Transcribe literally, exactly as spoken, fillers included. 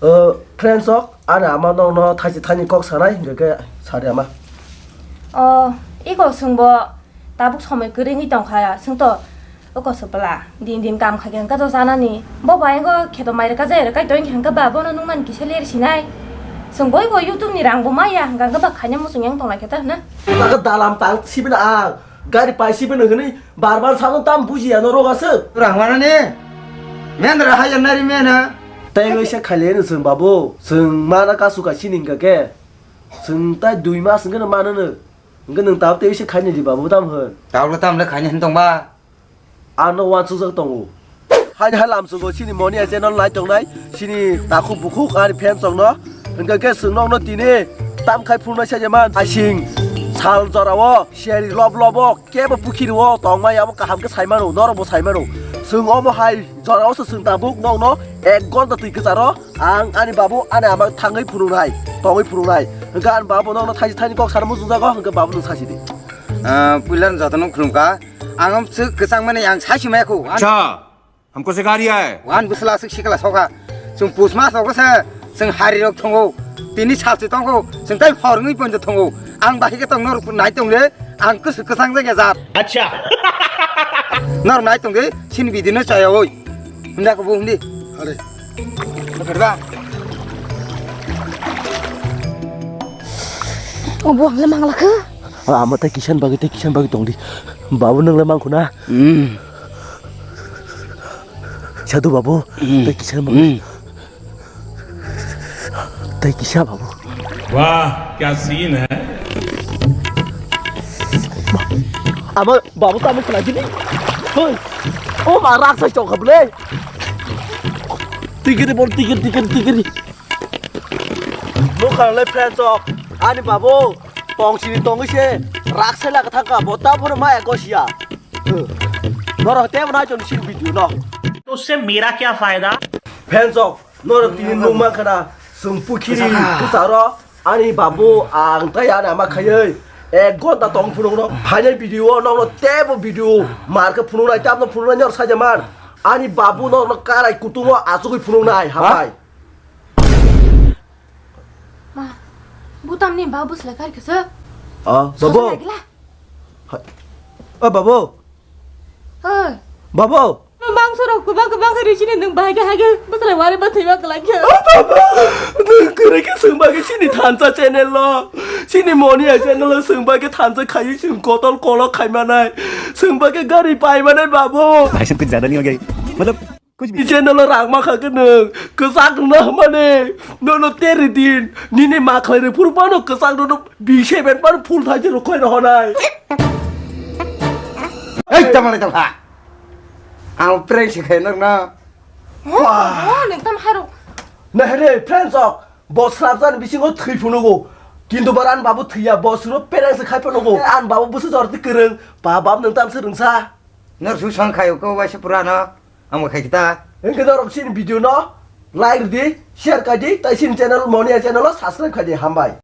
O, friends rok, ani ama nokno thaisi thaini kok sanai, hingkhe khe sadi ama. O, iko chwngbo tabuk somoi kwrwi wngwi tongkha, chwngto oko swpla din din kam khaikhe hwnkhe to chanani. Bo bai eko kheto mai rwkha jai rwkha tongkhe hwnkhe ba bono nungmani kisa ler sinai. Chwng bo iko YouTube ni rang bo maya hwnkhe ba khaina muchung yang tonglai khe ta hwna. Taka dalam tang sibini ang. Gari paisi bini hwnwi bar bar sakno tam bujiya norok aswk. Rang manani? Mendra hai nari mena. Tei wngsa khaileno chwng babu, chwng mana kasu ka sini hwnkha khe. Chwng tai dui mas hwnkhe no manono. Hwnkhe nwng tabuk tei wngsa khaini di babu tam hwn. Tabuk tam le khaini hwn tongba. Ano wansukjak tongo. Haini hai lamsugo chini Moni hai channel nai tongnai, chini takhuk bukhuk ani fans rokno. Hwnkhe khe chwng nokno tini tam khai phunuknai sai man. Asing sal jorao seri lob lobo kebo pukhiri o tongmai abo kaham khe sai mano, norok bo sai mano. Chwng omo hai jorao se chwng tabuk nokno ek gonta twi kwcharo ang ani babu ani ama thangwi phunuknai, tongwi phunuknai. Hwnkhe ani babu nokno thaisi thaini kok sana muchungjago, hwnkhe babu nwng sasi di. Ah, puila jotono khulumkha. Ang am swk kwchangmani ang sai sumaya kho. An- Acha, हमको सिखा रिया है। Wan bwsla swk sikla soka. Chwng pus mas rogo se, chwng hari rok thongo. Tini salsi tongo, chwng tai hor wngwi ponjo thongo. Ang bahai khe tong nor nai tong re, ang kwswk kwchang jagya jat. Acha. Nor nai tong re, sin bidino chaya oi. Hunda ko bo hundi. Are. Obo ang le mangla kha. Ama tai kisan bagwi, tai kisan bagwi tong di. Babu nwng le mangkhu na? Hmm. Sadhu babu, hmm, tai kisan bagwi. Hmm. Tai kisa babu. वाह, क्या सीन है। Ama babu tamo khlai dini. Hoi. O ma raksa chok khable. Tigiri bol tigiri tigiri tigiri. Nukha le friends rok, ani babu tong sini tongwi se raksa la thangka bo ta phoro ma eko sia. Norok tebo nai chon sini video no. तो उससे मेरा क्या फायदा? Friends rok, norok tini nung mankha na, chwng pukhiri kwcharo ani babu ang tai ani ama khaiwi ek gonta tong phunukno. Phainai video o nokno tebo video mar khe phunuknai, tamno phunuknai nor sajaman. Ani babu nokno karai kutungo achugwi phunuknai, ha? Hambai. Ma, butam ni ba bwsla kar kisa. Ah, sosa babu. Lagi lah. Hai. Ah, babu. Hei. Babu. Bangso rok kubang kubang kari sini nung bahai ke hage bwsla wari ba thwiba kelak ya. Ah, babu. Nung kere ke sung bagi sini thansa channel lo. Sini Moni ya channel lo sung bagi thansa khayu sung kotol kolo khaimanai. Sung bagi gari paimanai babu. भाई साहब कुछ ज्यादा नहीं हो गया ये? मतलब कुछ भी। Channel o rang ma kha khe nwng kwchak rwna hwnmani nono teri din nini ma khlai rw phuru phano kwchak rwno bise ben phano full thai rw khoi rw honai. Ei tamani tongkha. Ang prank se khe nwng na. Oh, oh, nwng tam haro. Na here friends rok. Bo swrapjani bisingo thwi phunugo. Kintu bo ani babu thwiya, bo suro parents khai phunugo. Ani babu busu jorti kwrwng, ba bab nwng tamse rwngsa. Nor su song khayo ko waisa purano, amo khai kita. Hwnkhe norok chini video no like rwdi, share khaidi, tai chini channel Moniya channel o subscribe khaidi, hambai.